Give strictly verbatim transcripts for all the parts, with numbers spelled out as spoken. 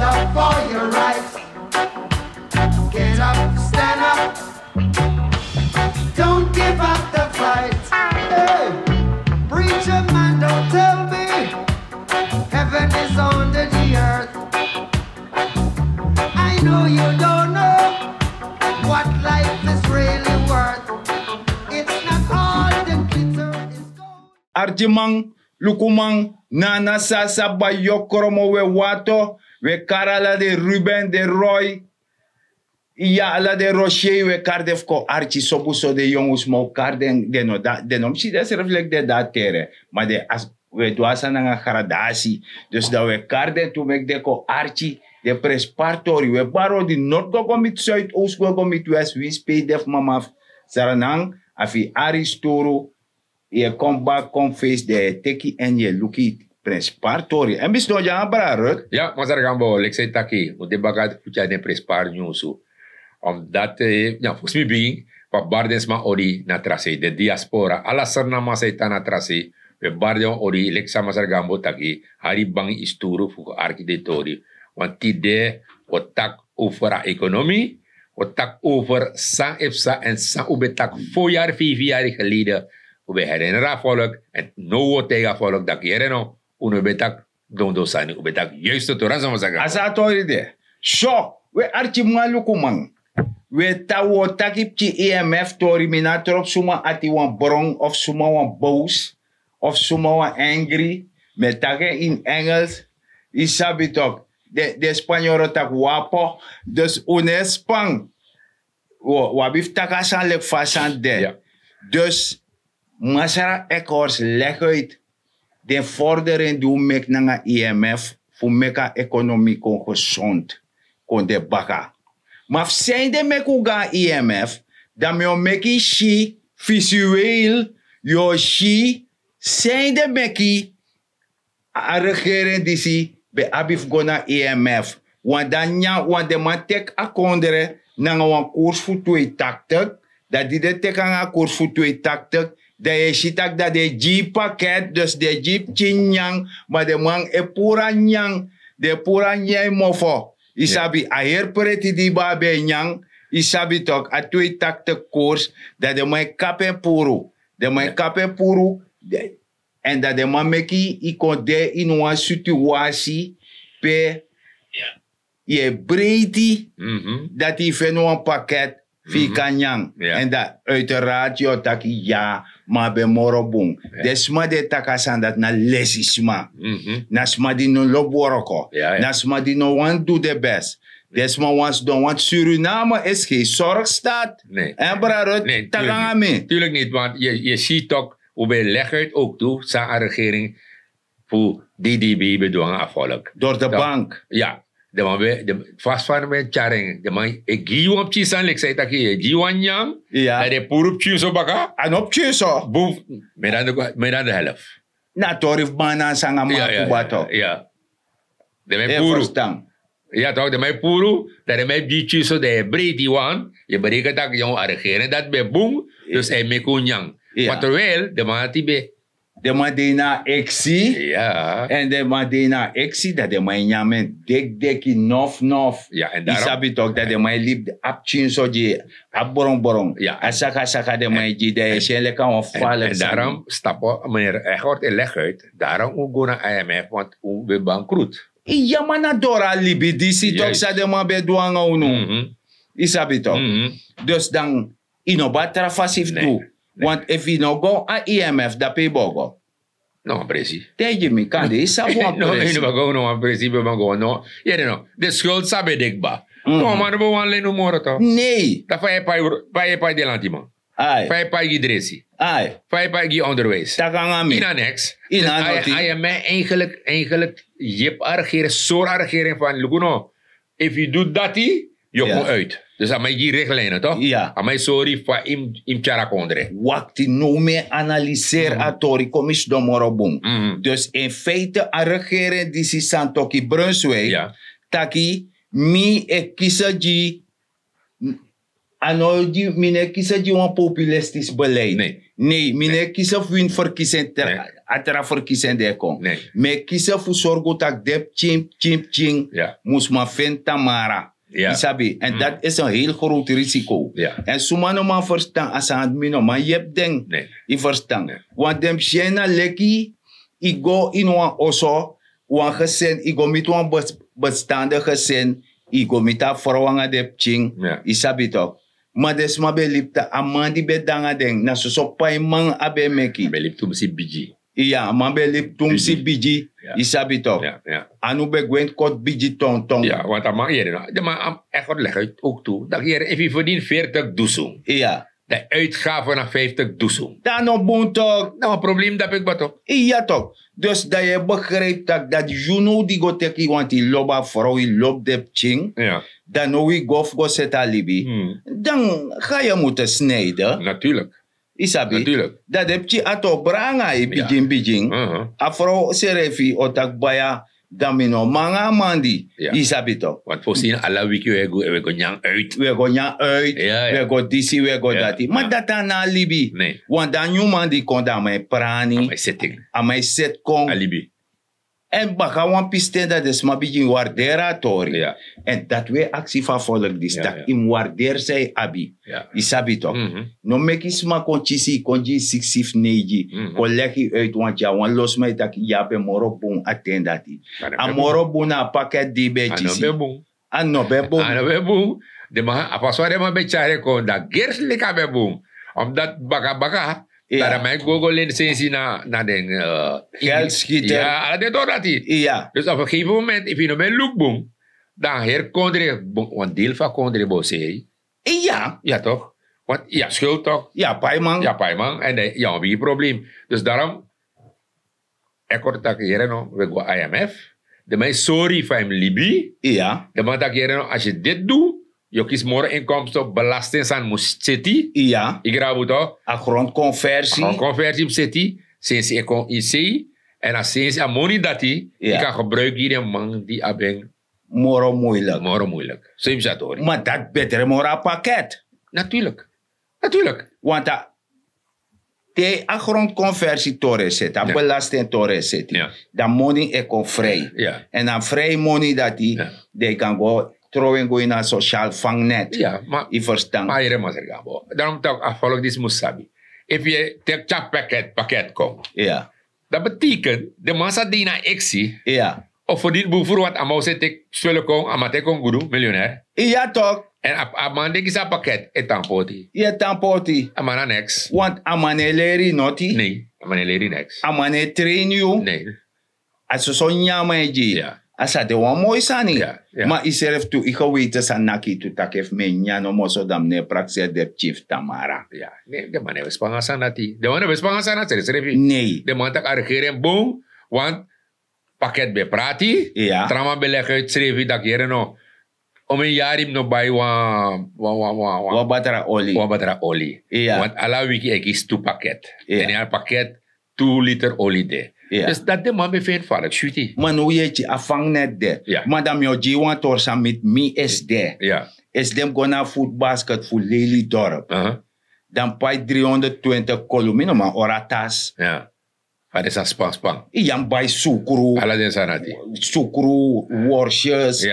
Up for your right. Get up, stand up. Don't give up the fight. Hey, preacher man, don't tell me heaven is under the earth. I know you don't know what life is really worth. It's not all the glitter is gold. Arkiman, lukuman, nana, sasa, bayokromo, we wato, we kari ala den Ruben, den Roy, iya, ala den Rocher, we kari den fu kon arki sobu so den yongu sma o kari den, den no da, den no mus si densrefi leki den de a tere, ma den as, we du a sani nanga gradasi. Dus dan we kari den tu meki den kon arki den prenspari tori. We bari odi, nord go go miti zuid, oost go go miti west, winsi pe yu de fu mama fu Sranan, a fu yu ari sturu, yu e kon baka kon fesi, dan yu e teki en, yu e luku yu prenspari tori. Èn mi sidon dya nanga brada Ruth. Ya, Masra Gambo, leki san yu taki, un de baka fu tyari den prenspari nyunsu. Omdat, eh, ya, fosi mi bigin, fu a bari den sma odi na tra sei, den diaspora, ala Sranan man san e tan na tra sei, we bari den wan odi, leki san Masra Gambo taki, hari bangi yu sturu fu go arki den tori. Want tide, o taki over a ekonomi, o taki over san e psa èn san un ben taki fo yari, feifi yari geleden. Un ben herinneri a volk, èn now un o taigi a volk taki, yere no, un no ben taki dondon sani, un ben taki juiste tori, san Masra Gambo. A so a tori de. So, we arkiman, lukuman. We ta, un o taki pikin I M F tori, mi no a trobi suma ati, wan bron of suma wan boos of suma wan angry, mi e taki en in Engels, yu sabi tok, den, den Spanyoro taki wapo, dus un no e span. Wi, wi abi fu taki a sani leki fa a sani de. Ya. Dus Masra Ekhorst, leg uit den vordering di un meki nanga I M F fu meki a ekonomi kon gesond, kon de baka. Ma fu sanede meki un go na I M F, dan mi o meki yu si visueel, yu o si sanede meki a regering disi ben abi fu go na I M F. Want dan nyan, want den man teki a kondre nanga wan koers fu tweetaktig. Dan di den teki nanga a koers fu tweetaktig, dan yu e si taki dan den e gi yu paket, dus den e gi yu pikin nyan, ma den man e puru a nyan, den e puru a nyan ini mofo. Yu sabi, a heri preti di yu ben abi e nyan, yu sabi tok, a tweetaktig koers, dan den man e kapu en puru. Den man e kapu en puru, den, èn dan den man meki yu kon de ini wan situasi pe yu e breiti dati yu feni wan paket fu yu kan nyan. Èn dan uiteraard yu o taki ya, ma a ben moro bun. Den sma di e taki a sani dati na lesisma. Na sma di no lobi wroko. Na sma di no wani du den best. Den sma wani sidon, want Suriname is geen zorgstaat. Èn brada, taki nanga mi. Tuurlijk niet, want yu, yu si tok, un ben leg uit ook tu san a regering fu D D B ben du nanga a volk. Door de bank. Ya, den man ben, den, fasi fa den ben tyari en, den man e gi yu wan pikin sani, leki san yu taki, e gi yu wan nyan, dan den puru pikinso baka. A no pikinso. Bun, meer dan de, meer dan de helft. Na tori fu banana sanga makubato. Ya. Den man e puru. Ya tok, den man e puru, dan den man e gi yu so, dan yu e breiti wan, yu e bereken taki a regering dati ben bun, dus a e meki un nyan. Ma terwijl den man dati ben, den man de ini a eksi. Ya. Èn den man de ini a eksi, dan den man e nyan en deki deki, nof nof. Ya, èn yu sabi tok, dan den man e libi a pikinso gi a bronbron. Ya. A saka saka den man e gi, dan yu e si en leki a wan fala. Èn daarom, stapu, meneer Ekhorst e leg uit, daarom un go na I M F, want un ben bankroet. Ya, ma na doro a libi disi tok san den man ben du nanga unu. Yu sabi tok. Dus dan yu no abi tra fasi fu du. Want efu yu no go a I M F, dan pe yu bo go? No wan presi. Taigi mi, kande yu sabi wan presi. No, yu no bo go, no wan presi, yu bo go, no. Yere no, den skuld san ben de kba. No, ma no bo wan leni moro tok. Nee. Dan fa yu e pai, fa yu e pai den lantiman? Ai. Fa yu e pai gi dresi? Ai. Fa yu e pai gi onderwijs? Taki nanga mi. Yu no abi niks. Yu no abi noti. A I M F eigenlijk, eigenlijk, yu abi a regering, sori a regering van, luku no. Efu yu du dati, yu o kon uit. Dus a man e gi yu richtlijnen, toch? Ya. A man e sori fa yu mus, yu mus tyari a kondre. Wakti, now mi e analyseri a tori, kon mi sidon moro bun. Dus in feite a regering disi, Santokhi Brunswijk, taki mi e kisi gi, A no gi mi no e kisi gi wan populistis beleid. Nei, mi no e kisi fu wini ferkisi en tra a tra ferkisi en den e kon. Mi e kisi fu sorgu tak' den pikin pikin pikin mus man feni tamara. Yu sabi èn dati isi en heli growtu risiko. Èn suma no man ferstan a sani mi no man yepi den. Yu ferstan? Wan den mus si en na leki yu go ini wan oso, wan gesin yu go miti wan bestandigi gesin, yu go miti a frow nanga den pikin. Yu sabi toki? Ma den sma ben libi taki a man di ben de nanga den na soso paiman a ben e meki. Iya a man ben libi tumsi bigi. Yu sabi toki? Anu ben gwenti koti bigi tonton. Want a man yere no den man a man egot legi uit ouk tu daki yere efu yu ferdini veertig dusun, iya, dan uitgafe na vijftig dusun. Dan no bun toki? Dan wan probleem dape kba toki. Iya toki. Dus dan yu e begripi tak' dati yu no di go teki yu wanti yu lobi a frow yu lobi den pikin, dan no wi go fu go seti a libi. Dan ga yu mutu snijden. Natuurlik. Yu sabi? Dan den pikin ati o bra nanga yu bigin bigin. A frow srefi o taki baya, dan mi no man nanga a man di. Yu sabi toki? Want fosi ini ala wiki wi e go nyan uit. Wi e go nyan uit. Wi e go disi wi e go dati ma dati a no a libi. Want dan nyun man di kon dan a man e prani, a man e seti kon. Èn baka wan pisten dan den sma bigin warderi a tori. Èn dati wi e aksi fu a folk disi tak' yu mus warderi san yu abi. Yu sabi toki? No meki sma kon kisi yu kon gi yu siksi fu neigi, kon legi yu uiti wanti a wan lo sma e taki yu abi en moro bun a ten dati. A moro bun na a paket di yu ben e kisi. A no ben bun. A no ben bun. Den man a fasi wan den man ben tyari en kon dan gersi leki a ben bun. Omdati baka baka dan a man e go go leni sensi na den. Geldskiter. Ala den dori dati. Iya. Dus a fu gefen moment efu yu no ben luku bun, dan a heri kondre wan deel fu a kondre ben o seri. Iya. Ya toki? Want ya skuld toki? Ya paiman. Ya paiman èn dan ya wan bigi probleem. Dus darom, ekori taki yere no wi e go na imf. Den man e sori fu a yu mus libi. Iya. Den man taki yere no asi yu diti du, yu o kisi moro inkomsten belasting sani mus seti. Iya. Yu grabu toki? A grondkonversi. A grondkonversi mus seti. Sensi e kon ini sei. Èn a sensi a moni dati yu kan gebruiki gi den man di abi en. Moro muilik. Moro muilik. So yu mus a tori ma dati betre moro a paket. Natuurlik. Natuurlik. Want a te a grondkonversi tori e seti a belasting tori e seti, dan moni e kon vrij. Èn a vrij moni dati, dan yu kan go trow en go ini a sosial vangnet. Yu ferstan? Ma yere masra gabo dan mus taki a folk disi mus sabi, efu yu e teki tyari paket paket kon, dan beteken den man sa de ini a eksi. Of ferdini bun furu want a man o se teki swele kon a man teki kon gudu milionair. Iya tok. Èn a man di e kisi a paket e tan poti. Yu e tan poti. A man na neks. Want a man no e leri yu noti. Nei. A man no e leri yu neks. A man no e treini yu. Nei. A soso nyan a man e gi yu. A sa de wan moi sani. Ma yu srefi tu yu geweten sa naki yu tu taki efu mi e nyan nomo so dan mi no e prakseri den pikin fu tamara. Den man no e ben span a sani dati den man no e ben span a sani dati srefsrefi. Nei. Den man taki a regeri en bun. Want paket ben prati. Tra man ben legi uit srefi daki yere no. Omen yari mi no bai wan wan wan wan wan batra oli. Wan batra oli. Want ala wiki e kisi tu paket. Èn ini a paket tu liter oli de. Dus dati den man ben feni faliki switi. Ma no wi e gi a fangnet de. Ma dan mi o gi yu wan tori san miti mi esi de. Esi den mus go na a futbasket fu lelidorp. Dan pai dri honderd twintig kolu mi no man ori a tas. Fa den sani span span. Yu ya mus bai sukru. Ala den sani dati. Sukru, worsyes.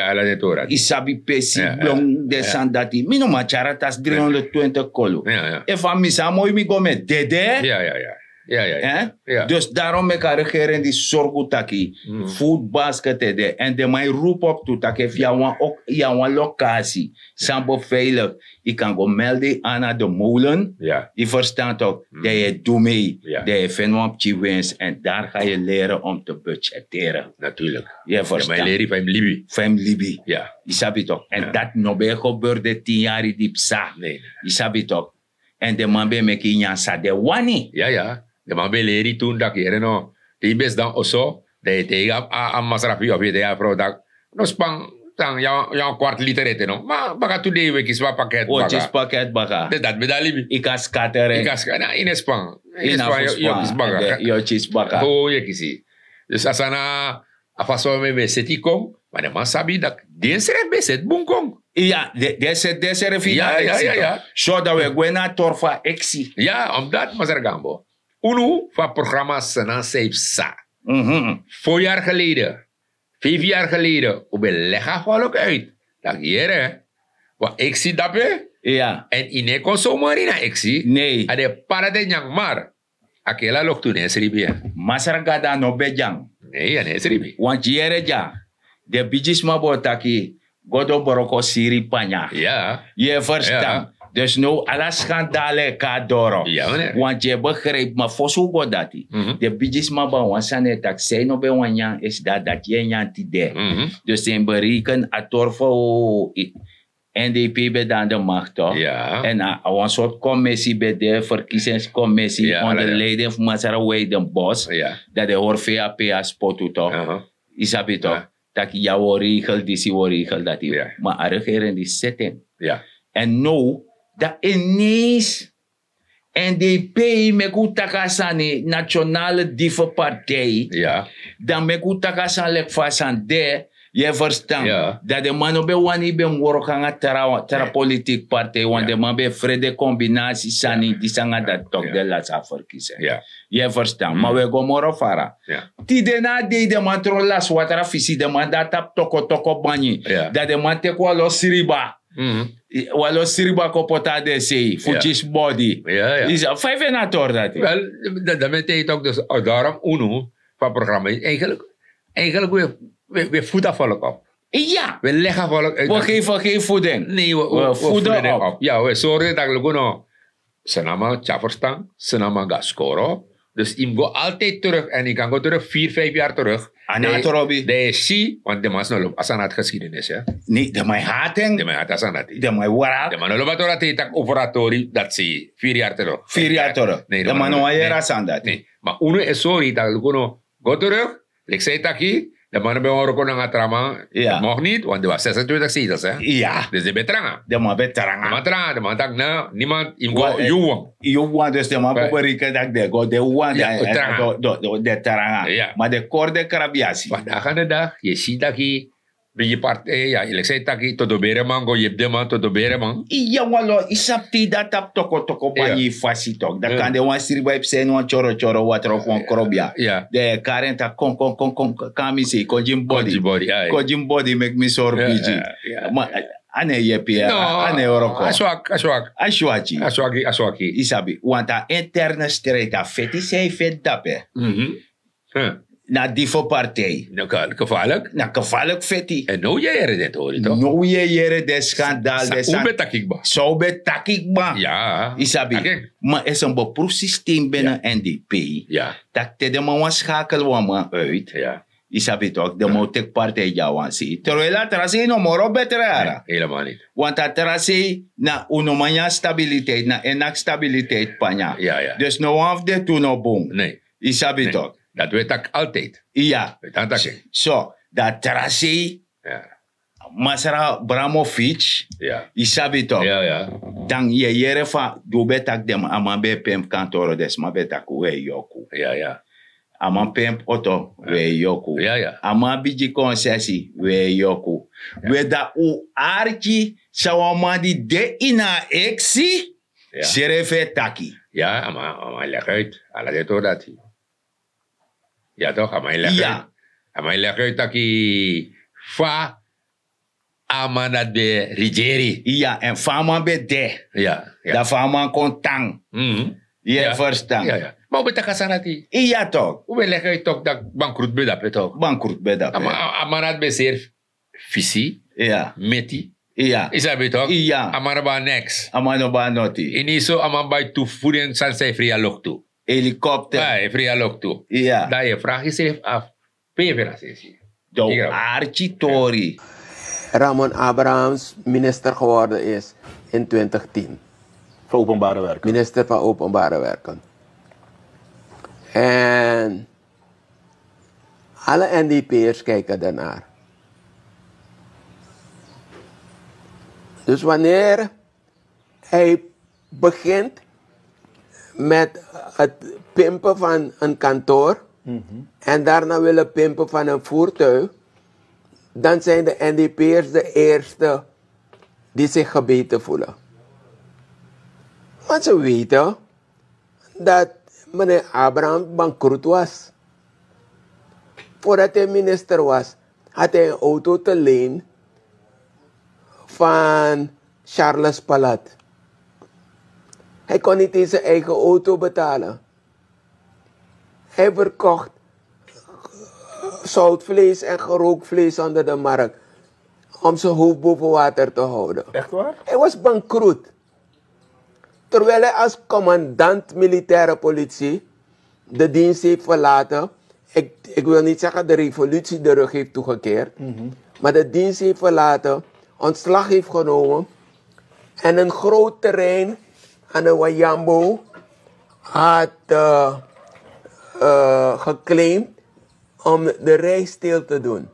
Yu sabi pesi, blon, den sani dati mi no man tyari a tasi dri honderd twintig kolu. Efu a misi a moi mi go mi e dede. Dus darom meki a regering di sorgu taki futbasket e de èn den man e rupu op tu taki efu yu na wan lokasi san beveilik, yu kan go melde yu ana de molen. Yu ferstan tok? Dan yu e du mei. Dan yu e feni wan pikin wins èn dari ga yu leri om te budgeteri. Naturlik. Yu e ferstan? Fa yu mus libi. Yu sabi tok? Èn dati no ben e gebeur de tin yari di psa. Yu sabi tok? Èn den man ben e meki yu nyan san den wani. Ya ya. Den man ben e leri yu tun daki yere no, te yu ben sidon oso dan yu e taigi a masra fu yu of yu e taigi a frow daki no span. San yu na wan kwart liter ete no ma baka tu dei wi e kisi wan paket baka. Wi o kisi paket baka. Den dati ben de a libi. Yu kan skater en. Yu kan skater en yu no e span. Yu no e span yu o kisi baka. Yu o kisi baka. Yu o kisi. Dus a sani na a fasi fa mi ben e seti kon. Ma den man sabi daki den srefi ben e seti bun kon. Ya, de seri fina eksi. So dan we gwe na a tori fu a eksi. Ya, omdat masra gambo, unu fu a programa senan sei psa. Fo yari geleden, feifi yari geleden un ben legi a volk uit, tak' yere, wan eksi dape. Ya, èn yu no e kon somari na eksi. Nei, a de para de nyanmar. A kela loktu no e sribi. Masra gado a no ben dyan. Nei, a no e sribi. Wanti yere dya, den bigisma bo taki, go do broko siri panya. Yu e ferstan? Dus now ala skandale e kon na doro. Wanti yu e begripi ma fosi un go dati, den bigisma bo a wan sani e taki sei no ben wani nyan esi dati dati yu e nyan tide. Dus den bereiken a tori fu, n d p ben de an de makto. Èn a wan sortu komisi ben de ferkisingskomisi onder leiding fu masra weiden bos, dati den hori fei a pei a spotu tok. Yu sabi tok, taki ya wi o regel disi wi o regel dati. Ma a regering disi seti en. Èn now, dan ineens, èn den e pei meki un taki a sani nationale dife partij. Dan meki un taki a sani leki fa a sani de. Yu e ferstan? Dan den man no ben wani yu ben mus wroko nanga tra tra politiki partij want den man ben e frede kombinasi sani disi nanga dati toki den lasi a ferkisi en. Yu e ferstan ma wi e go moro fara. Tide na a dei den man tron lasi watra fisi den man de na tapu toko toko banyi. Dan den man teki wan lo sriba. Wan lo sriba kon poti na den sei fu kisi bodi. Fa yu feni a tori dati? Wel, dan mi e taigi yu toki dus, darom unu fu a programa eigenlik, eigenlik wi e fudu a volk op. Iya, wi e legi a volk uit. Wi e gefi fu den. Nei, wi e fudu den op. Ya, wi e sori den tak' luku no, sena man tyari ferstan, sena man go na skoro. Dus yu mus go altijdi teruk èn yu kan go teruk firi fif yari teruk. A no hati robi. Dan yu e si want den man si no lobi a sani hati geskidenis. Nei, den man e hati en. Den man e hati a sani dati. Den man e wraki. Den man no lobi a tori dati yu taki over a tori dati sei firi yari teruk. Firi yari teruk. Den man no wani yere a sani dati. Ma unu e sori yu tak' luku no, go teruk. Leki san yu taki, den man no ben wani wroko nanga tra man. Mocht niti want den wani sesentwintig zetels. Dus den ben tranga. Den man ben tranga. Den man taki na niemand yu mus go yu wan. Yu wan dus den man ben bereiken tak' den go den wan. Den tranga. Ma den kori den krabiasi. Vandaag an de dag yu e si taki bigi partij ya leki san yu taki todobere man go yepi den man todobere man. Iya wan lo yu sabi te yu de na tapu toko toko banyi yu fasi tok dan kan den wan sriba yu psa ini wan tyoro tyoro watra of wan krobia. Dan yu e kari en taki kon kon kon kon kon na mi sei kon gi mi bodi. Kon gi mi bodi meki mi sori bigi. Ma a no e yepi ya a no e wroko. A swaki a swaki. A swaki a swaki. Yu sabi want a interne striti a feti san yu feti dape. Na dife partij. Na gefalik feti. Èn now yu e yere den tori tok? Now yu e yere den skandal den sani. San un ben taki kba? Yu sabi? Ma esi en beproefsysteem bini n d p, tak' te den man wani skakel wan man uit, yu sabi tok, den man o teki partij gi a wan sei terwijl a tra sei no moro betre yara. Want a tra sei na un no man nyan stabiliteit na en naki stabiliteit panya. Dus no wan fu den tu no bun. Yu sabi tok? Dati wi e taki altijdi. Iya. So dan a tra sei masra bramovic, yu sabi tok? Dan yu e yere fa di un ben taki den a man ben e pempu kantoro den sma ben taki un e yoku. A man pempu oto un e yoku. A man bigi konsesi un e yoku. We dan un arki san wan man di de ini a eksi srefi e taki. Ya a man legi uit ala den tori dati. Ya tok a man e legi uit. A man e legi uit taki fa a man dati ben rigeri. Iya èn fa a man ben de, dan fa a man kon tan. Yu e ferstan? Ma un ben taki a sani dati. Iya tok. Un ben legi uit tok dati bankrut ben dape tok. Bankrut ben dape. A man dati ben seri fisi, meti. Yu sabi tok? A man no ben a neks. A man no ben a noti. Ini so a man bai tu fu den sani san e fri a loktu. Helikopter. Bai fri a loktu. Dan yu e fragi srefi afu pe yu e feni a sesi? Dan un arki tori. Ramon Abrahams minister geworden is in twintig tien. Van openbare werken. Minister van openbare werken. En alle n d p'ers kijken daarnaar. Dus wanneer hij begint met het pimpen van een kantoor en daarna willen pimpen van een voertuig, dan zijn de n d p'ers de eerste die zich gebeten voelen. Want ze weten dat meneer Abraham bankroet was. Voordat hij minister was, had hij een auto te leen van Charles Palat. Hij kon niet eens zijn eigen auto betalen. Hij verkocht zoutvlees en gerookt vlees onder de markt om zijn hoofd boven water te houden. Echt waar? Hij was bankroet. Terwijl hij als commandant militaire politie de dienst heeft verlaten. Ik, ik wil niet zeggen de revolutie de rug heeft toegekeerd, maar de dienst heeft verlaten, ontslag heeft genomen en een groot terrein aan de Wayambo had eh, eh, geclaimd om de rijsteel te doen.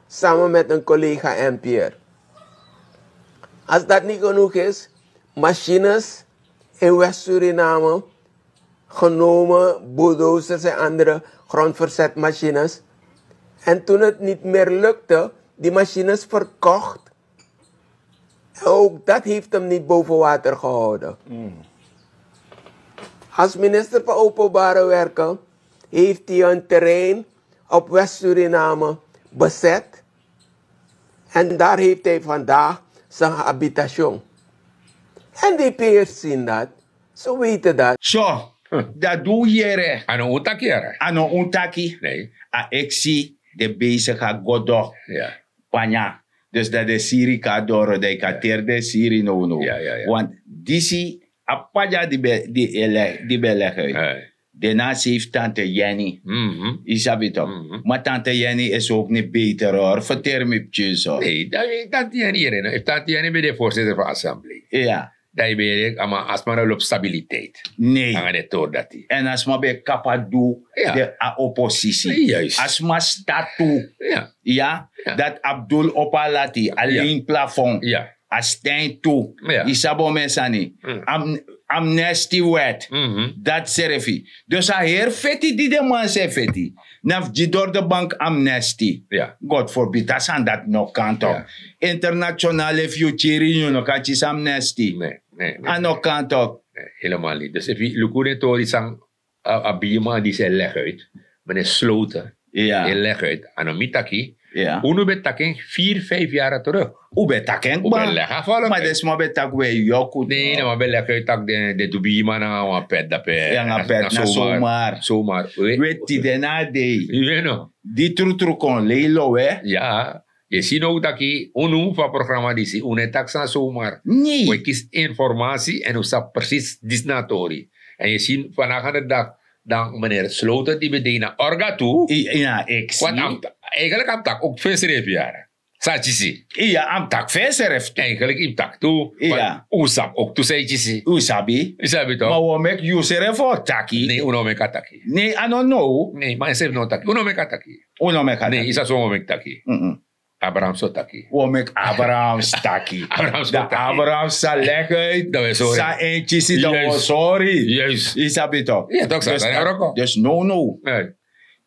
Samen met een collega N P R. Als dat niet genoeg is, machines in West-Suriname genomen, bulldozers en andere grondverzetmachines. En toen het niet meer lukte, die machines verkocht. Ook dat heeft hem niet boven water gehouden. Als minister van Openbare Werken heeft hij een terrein op West-Suriname bezet. En daar heeft hij vandaag zijn habitation. En die peers zien dat. Ze weten dat. So, dat doe yere. Ano un taki yere. Ano un taki. Nee. A eksi de bezig a godo. Ja. Panya. Dus dat de siri kan doro, dat ik ater de siri no no. Ja, ja, ja. Want disi a panya di be, di ele, di be leg uit. Ja. De na save tante Jenny. Mhm. Isabi toch? Mhm. Maar tante Jenny is ook niet beter hoor. Vertel me, Pjuso. Nee, dat, tante Jenny hier, no. If tante Jenny ben de voorzitter van assemblee. Ja. Dan yu ben, a man, a sma no lobi stabiliteit. Nee. Nanga den tori dati. En a sma ben kaba du, ja, de a oppositie. Juist. A sma start tu. Ja. Ja. Ja. Dat Abdul opo a lati, a, ja, lin plafond. Ja. A stain tu. Ja. Yu sabi omeni sani. Mm. Am-, amnestiewet. Mhm. Dat srefi. Dus a heri feti di den man sa e feti, na fu gi doro de bank amnesty. Ja. God forbid, a sani dati no kan toch. Ja. Internationale fu yu kiri, yu no kan kisi amnesty. Nee, nee, nee. A no kan toch. Nee, helemaal niet. Dus efu yu luku den tori san a, a bigiman disi e leg uit, meneer Sloten, ja, e leg uit, a no mi taki, ja, unu ben taki en vier, vijf jaar terug. Un ben taki en, un ben kba. Leg a volk uit. Maar den sma ben taki we yoku. Nee, den man ben leg uit taki den, den du bigiman nanga wan pet dape. Nanga pet na zomaar. Zomaar. We, we tide na a dei. Yu no. Di trutru kon lei lowe. Ja. Yu e si now taki unu fu a programa disi, un no e taki sani zomaar. Nee. Un e kisi informasi en un sabi precies disi na a tori. En yu e si vandaag aan de dag, dan meneer Sloten di ben de ini a orga tu. I, ini a eksi. Want a mus, eigenlijk a mus taki ook fu ensrefi yara. San a kisi. Iya, a mus taki fu ensrefi tu. Eigenlijk yu mus taki tu. Iya. Want un sabi ook tu san yu kisi. Un sabi. Yu sabi toch? Ma wi o meki yusrefi o taki. Nee, un no o meki a taki. Nee, a no now. Nee, ma ensrefi no o taki. Un no o meki a taki. Un no o meki a taki. Nee, yu sabi san un o meki taki. Mm-mm. Abrahams o taki. Wi o meki Abrahams taki. Abrahams o taki. Dan Abrahams sa leg uit. Dan wi e sori. San en kisi dan wi o sori. Juist. Yu sabi toch? Iya toch, san, dus san na wroko. Dus now, now. Nee.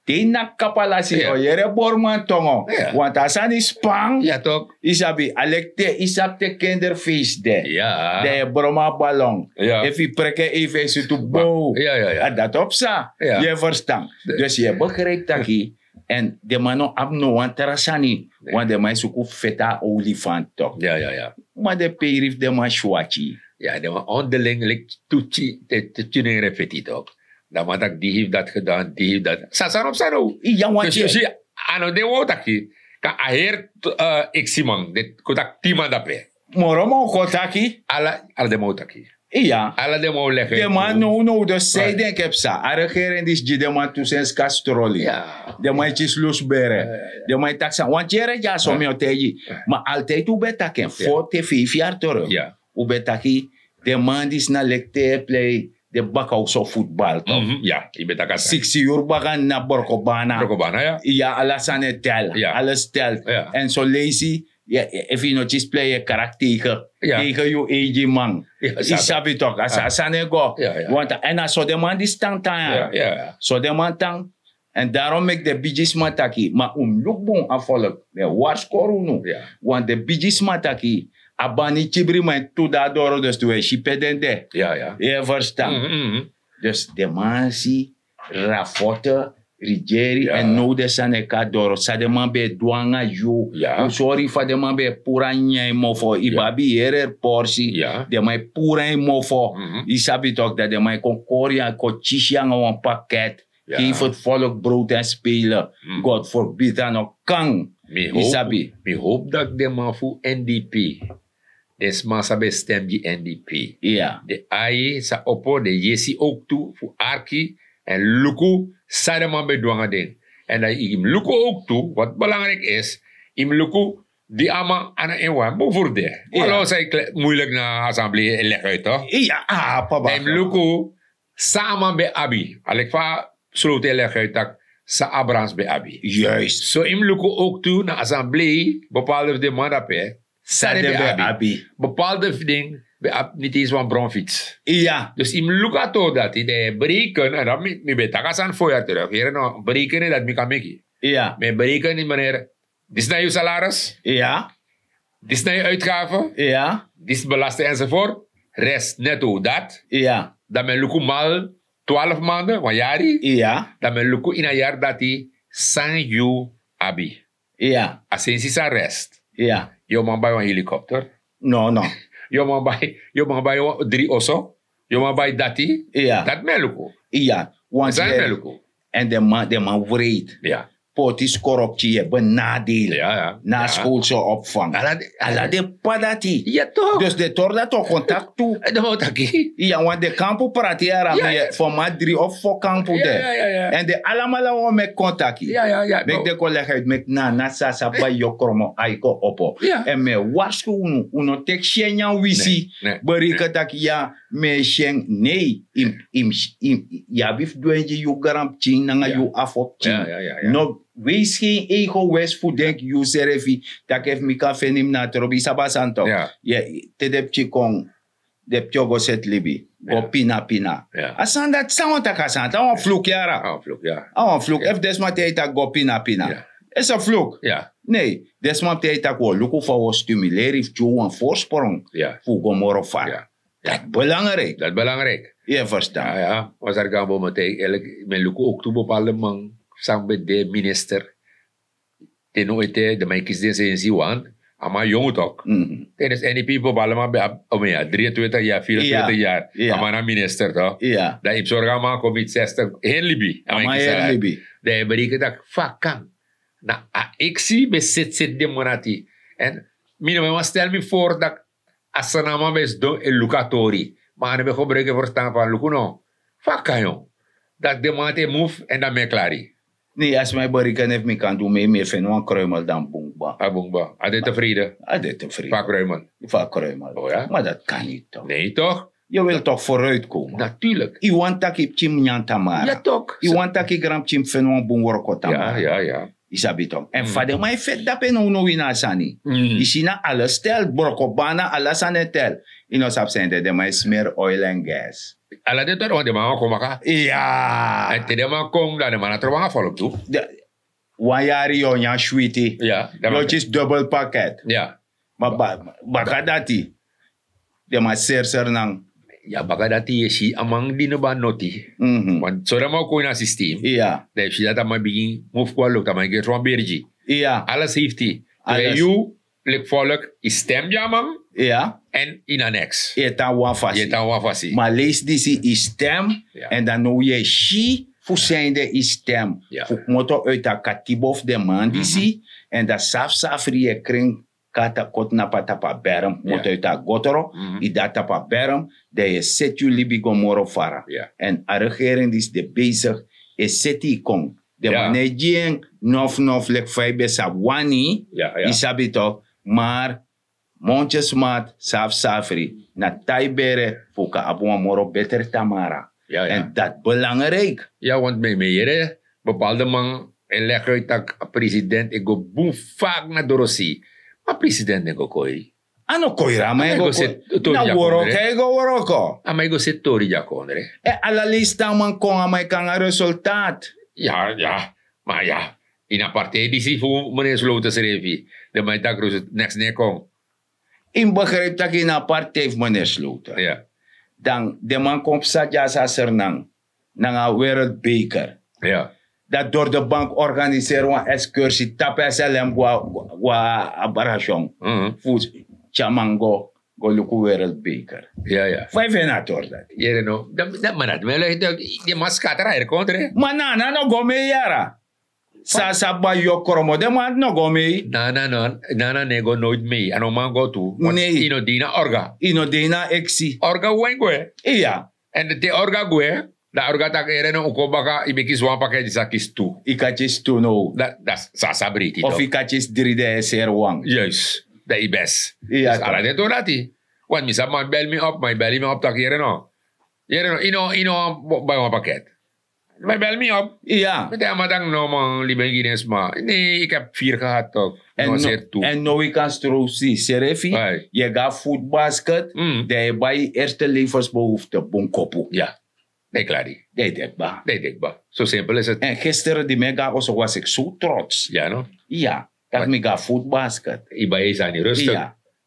Te yu naki kapalasi, yu o yere boriman tongo. Iya. Want a sani span. Iya toch. Yu sabi, a leki te, yu sabi te kinderfeest de. Iya. Dan yu e bron a ballon. Iya. Efu yu preki en, yu fesi tu bow. Iya, iya, iya. A dati o psa. Iya. Yu e ferstan. Dus yu e begrijpi taki. En den man no abi no wan tra sani. Nee. Want den man e suku fu feti a olifant toch. Ja, ja, ja. Ma den peri fu den man swaki. Ja, den man onderling leki tu tyi, te, te tyi nengre feti toch. Dan man taki di heeft dat gedaan, di heeft dat. San, san no psa now. Ja, want dus yu si, a no den man o taki. Kan a heri, eh, eksiman, den kon taki tin man dape. Moro man o kon taki. Ala, ala den man o taki. Iya. Ala den man o leg uit. Den man now, now, dus san yu denki e psa. A regering disi gi den man tu sensi kastroli. Ja. Den man e kisi lusu bere. Ja, ja, ja. Den man e taki san. Want yere dyaso mi o taigi. Ja. Ma altijd un ben taki en. Ja. Fo te feifi yari terug. Ja. Un ben taki den man disi na leki te plei den baka oso futbal toch. Mhm, ja, yu ben taki a sani. Siksi yuru baka na brokobana. Brokobana, ja. Iya, ala sani e tel. Ja. Alles telt. Ja. En son leisi, ja, efu yu no kisi plei, yu e krakti tegen, tegen yu eigi man. Ja, yu sabi toch, a so a sani e go. Ja, ja. Want, en a so den man disi tan tan ya. Ja, ja, ja. So den man tan. En daarom meki den bigisma taki, ma un mus luku bun a volk, mi e warskori unu. Ja. Want den bigisma taki, A bani kibri man tu dan a doro dus tu e si pe den de. Yu e ferstan? Dus den man si rafote rigeri èn now den sani e kon na doro san den man ben e du nanga yu. Un sori fa den man ben e puru na nyan yu mofo yu ben abi yu heri heri porsi. Den man e puru na yu mofo. Yu sabi toki dan den man e kon kori yu kon kisi yu nanga wan paket. Geef het volk brood en spelen. God forbid a no kan. Yu sabi? Mi hopu dati den man fu n d p, den sma san ben stem gi n d p, den ai sa opo den yesi owktu fu arki èn luku san den man ben du nanga den. Èn dan yu mus luku owktu wat belangriki isi, yu mus luku di a man a no en wan bun furu de. Wan lo san yu klek muilik na assemblee e legi uit to. Dan yu mus luku san a man ben abi a leki fa a slowtu e legi uit tak' san abrahams ben abi. So yu mus luku owktu na assemblee bepaalde fu den man dape san den ben abi. Bepaalde fu den ben abi niti isi wan bronfits. Dus yu mus luku a tori dati dan yu e breken èn dan mi ben taki a sani fo yari teruk yere no breken en dati mi kan meki. Mi e breken ini manere disi na yu salaris. Disi na yu uitgafe. Disi belasting enzovoort. Rest net o dat. Dan mi e luku mal twaalf mande wan yari. Dan mi e luku ini a yari dati san yu abi. A sensi san rest. Yu o man bai wan helikopter. No no. Yu o man bai dri oso. Yu o man bai dati. Dati mi e luku. San mi e luku. Èn den man wreed. Poti skoro pikin yu e benadeli. Na a skowlso opfang ala den p'pa dati. Dus den tori dati o kon taki tu. Den man o taki. Yu a wani den kampu prati yara mi fu a man dri of fo kampu de. Èn den alamala wan o meki kon taki. Meki den kon legi uit meki na na sasa bai yokromo a yu kon opo. Èn mi e warskow unu un no teki si en nyan wisi. Bereken taki ya mi e si en nei. Yu abi fu du en gi yu granpikin nanga yu afo pikin. No weisi gen egois fu denki yusrefi. Tak' efu mi kan feni mi na a trobi yu sabi a sani tok'. Te den pikin kon den pikin o go seti libi go pina pina. A sani dati san wan taki a sani dati a wan fluku yara. A wan fluku efu den sma te yu taki go pina pina. Ese fluku. Nei den sma mus te yu taki wi o luku fa wi o stimuleri fu tyun wan vorsprong fu wi go moro fara. Dati belangriki. Dati belangriki. Yu e ferstan? Wan sari gan bomo te yu eliki mi e luku owktu bepalde man san ben de minister. Te no ete den man e kisi den sensi want a man yongu tok'. Te den seni pipo bepalde man ben abi omen yari dri en twintik yari firi en twintik yari. A man na minister tok'. Dan yu mus sorgu a man kon miti sestik heri libi a man e kisi a yari. Dan yu e bereken tak' fa a kan na a eksi ben seti seti den man dati. Èn mi no man wan stel mi for tak' a sani a man ben sidon e luku a tori. Ma a no ben gebruiki en ferstan fan luku no fa a kan yu dati den man dati e mufu èn dan mi e klari. Ne yu a sma e beriken efu mi kan du mi mi e feni wan kruimel dan bun kba. A bun kba a de tefride. A de tefride fa a kruimel. Fa a kruimel. Ma dati kan niti tok'. Yu wil tok' foruit komo. Yu wani tak' yu pikin mus nyan tamara. Yu wani tak' yu granpikin mus feni wan bun wroko tamara. Yu sabi tok'. Èn fa den man e feti dape nownow ini a sani. Yu si na ala stel brokobana ala sani e tel. Yu no sabi san ede den man e smeri oil èn gas. Ala den tori wan den man wani kon baka. Èn te den man kon dan den man na tron wanga folok tu. Wan yari yu o nyan switi. Yu o kisi dubel paket. Ma baka dati den man seri seri nan. Ya baka dati yu e si a man di no ben a noti. Wan so den man o kon ini a sistem. Dan yu si dati a man bigin mufu kon a loktu a man e gersi wan bergi. Ala safety. Terwijl yu leki folk yu stem gi a man. Èn yu na neks yu e tan wan fasi. Ma leisi disi yu stem. Èn dan now yu e si fu sende yu stem fu kmoto uiti a katibo fu den man disi. Èn dan safsafri yu e krin kata koti na pata pa berm moto yu ta gotoro. Yu dati ta pa berm dan yu e seti yu libi go moro fara. Èn a regering disi de besig e seti yu kon den man no e gi en nof nof leki fa yu ben sabi wani. Yu sabi tok'. Mar montye smat safi safri na tai bere fu un kan abi wan moro betre tamara. Èn dati belangriki. Ya want mi e yere bepalde man e legi uit tak' a president e go bun fak na dorosei. Ma president no e go koi. A no koiri a man e go koi. Na wroko a e go wroko. A man e go seti tori gi a kondre. Ala leisi te a man kon a man e kon nanga resultat. Ya ya. Ma ya ini a partij disi fu meneer sloten srefi den man e taki resultat neks no e kon. Yu mus begrijpi tak' yu na a partij fu meneer Slowter. Dan den man kon psa dyasi a sernan nanga a wereldbeker. Dati dori de bank organiseri wan ekskursi tapu slm go na go na a barasyon fu tyamango go luku wereldbeker. Fa yu feni a tori dati? Yere no, dan dan man dati mi e lei den man skatra eri kontre. Ma nana no go mei yara. San a sabi bai yu o kromo den man no go mei. Nana no, nana no e go noiti mei a no man go tu. Yu no de ini a orga. Yu no de ini a eksi. Orga wan e gwe. Iya. Èn te orga gwe, dan orga taki ere no un kon baka yu ben kisi wan paket disi a kisi tu. Yu kan kisi tu now. Dan san a sabi reiti of yu kan kisi dri dan yu e seri wan. Juist. Dan yu bes. Ala den tori dati. Want mi sabi man beli mi op man yu beli mi op taki ere no, ere no yu no wan bai wan paket. Man yu beli mi op. Mi taigi a man taki no man libi en gi den sma. Ne yu kan firi gehad tok. Èn no wi kan strow si serefi. Yu e go na futbasket dan yu e bai yu erste levensbehoefte bunkopu. Dan yu klari. Dan yu de kba. Dan yu de kba. So simpel isi. Èn gisteren di mi e go na oso wasi eki so trots. Ya no. Ya. Dati mi go na futbasket. Yu bai yu sani rustik.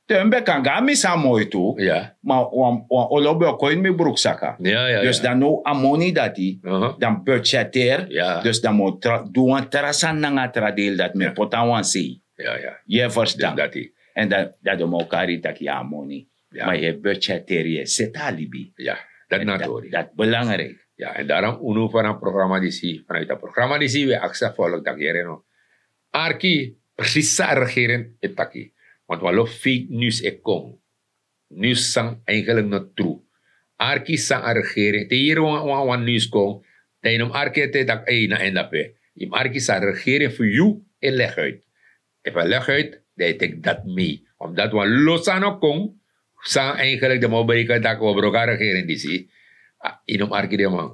Te mi ben kan go na mi san moi tu. Ma wan olo ben o kon ini mi bruksaka. Dus dan now a moni dati dan budgeteer. Dus dan mi o du wan tra sani nanga a tra deel dati mi e poti na wan sei. Yu e ferstan? Èn dati den man o kari yu taki yu a moni. Ma yu e budgeteri yu e seti a libi. Dati na tori. Dati belangrijk. Èn darom unu fana programa disi fana yu ta programa disi wi e aksi a folk daki yere no. Arki presis san a regering e taki. Want wan lo fake news e kon. News san eigenlik no tru. Arki san a regering te yere wan wan news kon dan yu no mus arki ete daki ei na en dape. Yu mus arki san a regering fu yu e leguit. Efu a leguit dan yu teki dati mei. Omdati wan lo san no kon san eigenlik den man o breken daki wi o broko a regering disi. Yu no mus arki den man.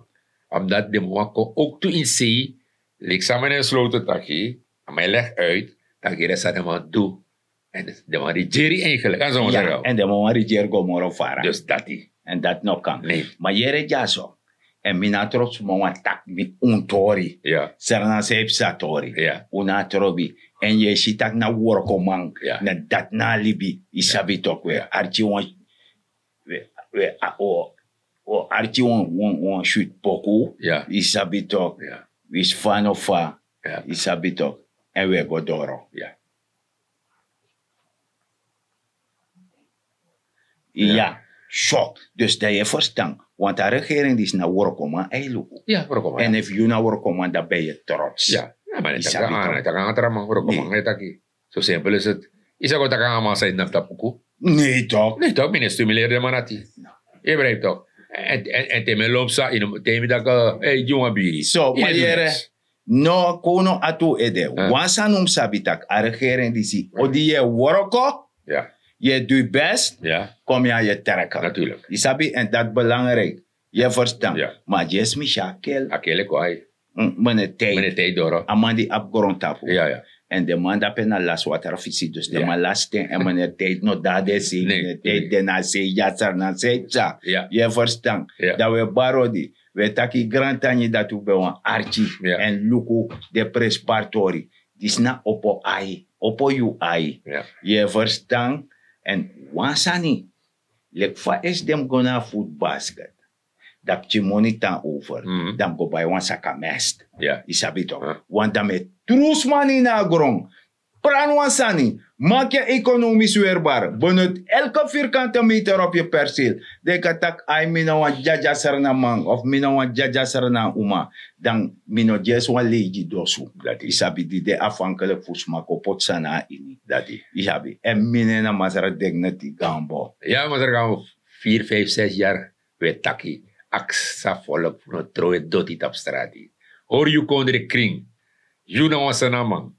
Omdati den man wani kon owktu ini sei. Leki san mi no e slowtu taki a man e legi uit. Taki yere san den man du. Èn den man rigeri eigenlik an so mus seri. Èn den man wani rigeri go moro fara dus dati. Èn dati no kan. Ma yere dyaso. Èn mi no a trobi suma wani taki mi un tori. Seri na san yu psa tori. Un no a trobi. Èn yu e si tak' na workoman na dati na a libi. Yu sabi toki we arki wan we a o o arki wan wan wan switi poku. Yu sabi toki. Wi si fa no fa. Yu sabi toki. Èn wi e go doro. Ya. So dus dan yu e ferstan. Want a regering disi na workoman a e luku. Èn efu yu na workoman dan ben yu e trots. Yu sabi toki. So simpel isi. Yu sa go taki nanga man san yu de na fu tapu uku? Nei tok. Nei tok mi no e stimuleri den man dati. Yu e breipi tok. Èn te mi e lon psa yu no mus taigi mi tak' yu gi wan biri. So ma yere. No kon no ati un ede wan sani un mus sabi tak' a regering disi odi yu e wroko. Yu e du yu best. Kon mi a yu e treke. Yu sabi èn dati belangrijk. Yu e ferstan? Ma a dyesi mi si a kel a kel e kon ai. Mene tei. A man di abi grontapu. Èn den man dape na lasi watra fisi dus den man lasi ten èn mene tei no de na den sei mene tei de na sei dyasra na sei psa. Yu e ferstan? Dan wi e bari odi. Wi e taki grantangi dati un ben wan arki. Èn luku den prenspari tori. Disi na opo ai opo yu ai. Yu e ferstan? Èn wan sani leki fa esi den mus go na a futbasket. Dan pikin moni tan over dan mi go bai wan saka mest. Yu sabi toki? Want dan mi e tru sma na ini a gron. Pran wan sani. Maki en ekonomis werbar benut elke virkante meter op yu perseel. Dan yu kan taki ai mi na wan dyadya srna man of mi na wan dyadya srna uma. Dan mi no dyesi wan lei gi dosu. Yu sabi di de afhankelik fu sma kon poti sani na ini. Yu sabi èn mi nen na masra dignity gambo. Ya masra gambo. Firi fif ses yari. Wi e taki aksa folk fu no trowe doti tapu strati. Hori yu kondre kring. Yu na wan sanaman.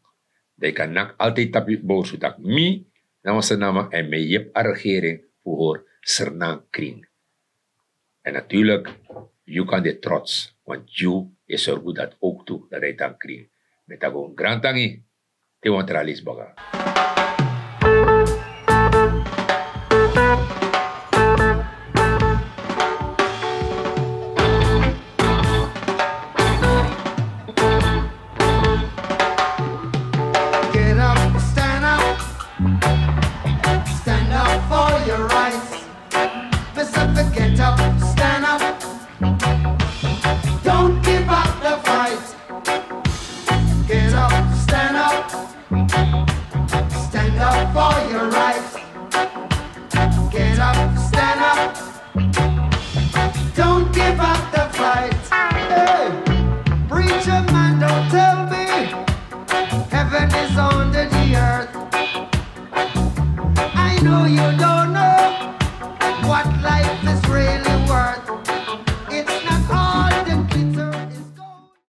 Dan yu kan naki altid tapu yu borsu tak' mi na wan sanaman èn mi e yepi a regering fu hori srnan kring. Èn naturlik yu kan de trots want yu e sorgu dati owktu dati a e tan kring. Mi e taki un grantangi. Te wan tra lesi baka. Get up, stand up, stand up. Stand up for your